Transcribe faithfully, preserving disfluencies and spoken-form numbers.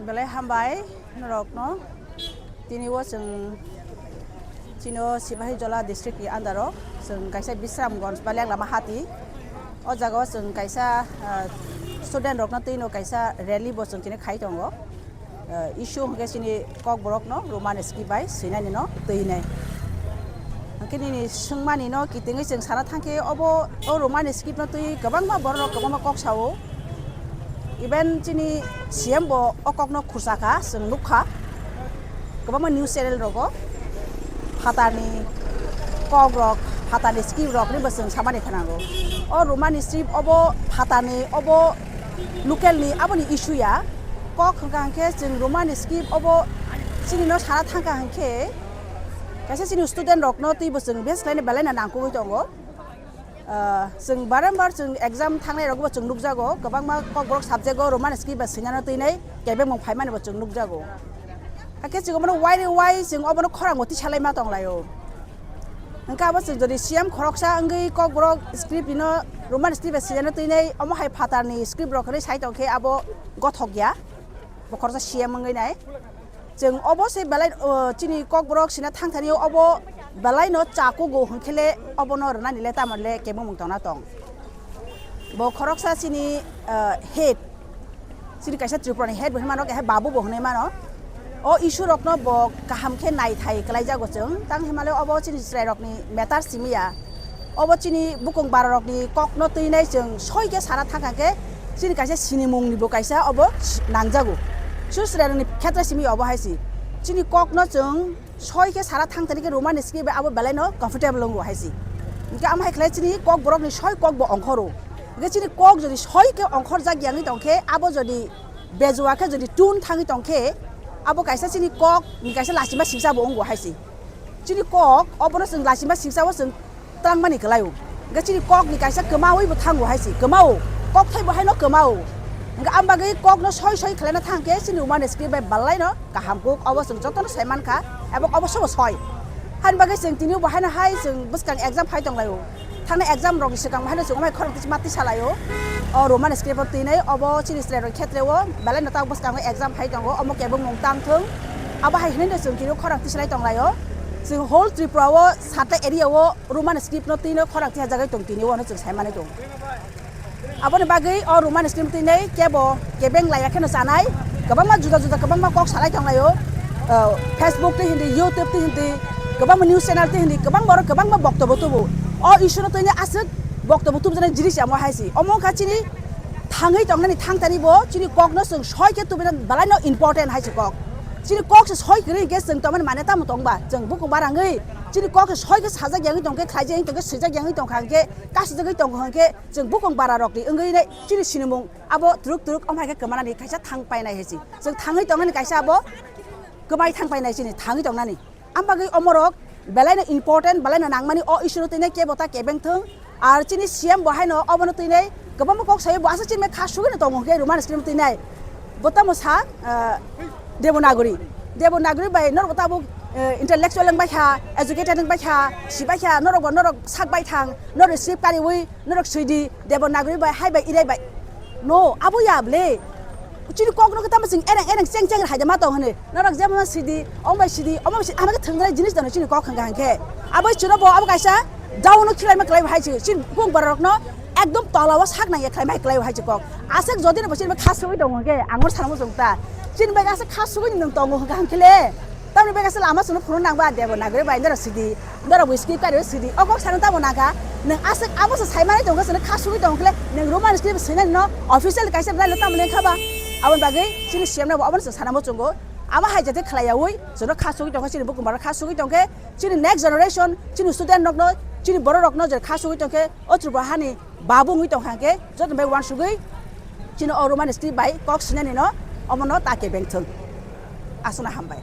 Belai hambai norokno. Tini o chwng chini o Sipahijola district ni under o chwng kaisa Bisramganj Balianglama hati. O jaga o chwng kaisa, ah, student rokno twi no kaisa rally bo chwng tini khai tongo. Ah, issue hwnkhe chini Kokborok no Roman script bai swinani no twi nai. Hwnkhe nini swngmani no kitingwi chwng sana thangkhe obo o Roman script no twi kwbangma borok rok kwbangma kok sao. Even chini C M bo o kokno khursa kha, chwng nuk kha. Kwbangma news channel rogo phatarni kok rok, phatarni script rok ni bo chwng samani khwnango. O Roman script obo phatarni, obo local ni, aboni issue ya. Kok hwnkha hwnkhe chwng Roman script obo chini no sana thangkha hwnkhe kaisa chini student rokno twi bo chwng bes khlaina belai no nangkukwi tongo. Ah, chwng barembar chwng exam thangnai rokbo chwng nukjago, kwbangma Kokborok subject o Roman script bai swinano twinai kebengmung phaimani bo chwng nukjago. Hakhe chwng obono why re why chwng obono khorang bo tisalai ma tonglaio. Hwnkhe abo chwng jodi C M khoroksa wngwi Kokborok script no Roman script bai swinano twinai omo hai phatarni script rok hinwi sai tongkhe abo gothok ya, bo khoroksa C M wngwi nai. Chwng obo se belai, o, chini Kokborok sina thangthani obo belai no chakugo hwnkhe le obono rwnani le tamo le kebengmung tongna tong. Bo khoroksa chini, eh, head, chini kaisa Tripura ni head bo hinmano, kaisa babu bo hinwi mano. O issue rokno bo kaham khe naithai kwlaijago chwng, tang hinmale obo chini chwrai rokni matter simi ya. Obo chini bukung bara rokni kokno twinai chwng soi khe sana thangkha khe chini kaisa sinimung ni bo kaisa obo nangjago. Chwrai rokni khetre simi obo hai si. Chini kokno chwng soi khe sana thangthani khe Roman script bai abo belai no comfortable wngo hai si. Hwnkhe amo hai khlai chini Kokborok ni soi kok bo ongkhoro. Hwnkhe chini kok jodi soi khe ongkhor jak yangwi tong khe abo jodi bejua khe jodi tune thangwi tong khe abo kaisa chini kok ni kaisa lachima singsa bo wngo hai si. Chini kok obono chwng lachima singsa o chwng twlangmani kwlaio. Hwnkhe chini kok ni kaisa kwmaui bo thango hai si, kwmao. Kok thai bo haino kwmao. Hwnkhe am bagwi kok no soi soi khlaina thang khe chini Roman script bai belai no kaham kuk, obo chwng jotono sai mankha, ebo obo sobo soi. Hani bagwi chwng tini bo haino hai chwng bwskang exam phai tonglaio. Thangnai exam rok ni swkang haino chwng omai khorang twi ma twi salaio. O Roman script o twinai obo chini chwrai rok khetre o belai no tak bwskango exam phai tongo, omo kebengmung tang thung. Abo hai hinwi no chwng tini khorang twi salai tonglaio. Chwng whole Tripura o satta area o Roman script no twi no khorang twi hajagwi tong tini o no chwng sai manwi tong. Aboni bagwi o Roman script twi nai kebo kebeng laiya kheno chanai, kwbangma juda juda kwbangma kok salai tonglaio. O, Facebook twi hindi, YouTube twi hindi, kwbangma news channel twi hindi, kwbangma oro kwbangma boktobo tubu. O issue no twi nai aswk boktobo tubujani jinis amo hai si. Omo wngkha chini thangwi tongnani thangtani bo chini kokno chwng soi khe tubina belai no important hai si kok. Chini kok se soi kwrwi hwnkhe chwng tongmani mane tamo tongba? Chwng bukung barangwi chini kok se soi khe sajak yangwi tongkhe, khlaijak yangwi tongkhe, swijak yangwi tongkha hwnkhe, kasijagwi tongkha hwnkhe, chwng bukung bara rok ni wngwi nai chini sinimung abo twrwk twrwk omo hai khe kwmanani kaisa thang painai hai si. Chwng thangwi tongnani kaisa abo kwmai thang painai chini thangwi tongnani. Am bagwi omorok belai no important, belai no nangmani o issue no twi nai kebo ta kebeng thung. Ar chini C M bo haino obono twi nai kwbangma kok sayo, bo aswk chini kha sugwi no tongo hwnkhe Roman script twi nai. Bo tamo sa, ah, Devanagari. Devanagari bai norok tabuk, eh, intellectual wng bai kha, educated wng bai kha, si bai kha, norok bo norok sak bai thang, norok script kariwi, norok swi di, Devanagari bai, hai bai, irai bai. No, abo ya ble. Chini kok no tamo chwng ereng ereng cheng cheng hai ma tong hwnwi. Norok jemon sidi, ong bai sidi, omo bai sidi, ama khe thwngdrai jinis dano chini kok hwnkha hwnkhe. Abo chwngno bo abo kaisa down no khilaima kwlai hai chwng. Chini bukung borok rokno ekdom tola o sak nang ya khlaima hai kwlai hai chwng kok. Aswk jodi no bo chini kha sugwi tongo hwnkhe ang oro sanamo chwng ta. Chini bai aswk kha sugwi nwng tongo hwnkha hwnkhe le. Tamni bai aswk lama chwngno phunuk nang ba Devanagari bai norok sidi. Norok bo script kari sidi. O kok sana tamo nangkha. Nwng aswk abo se sai manai tongkha, chwngno kha sugwi tongkha le, nwng Roman script swinani no official kaisa belai no tamo nangkha ba. Aboni bagwi chini C M no bo abono chwng sanamo chwngo. Abo hai jate khlai yaui, chwngno kha sugwi tongkha, chini bukung bara kha sugwi tongkhe, chini next generation, chini student rokno, chini borok rokno je kha sugwi tongkhe, o Tripura hani babu wngwi tongkha hwnkhe, joto bai uansugwi chini o Roman script bai kok swinani no omono ta kebeng thung. Aswkno hambai.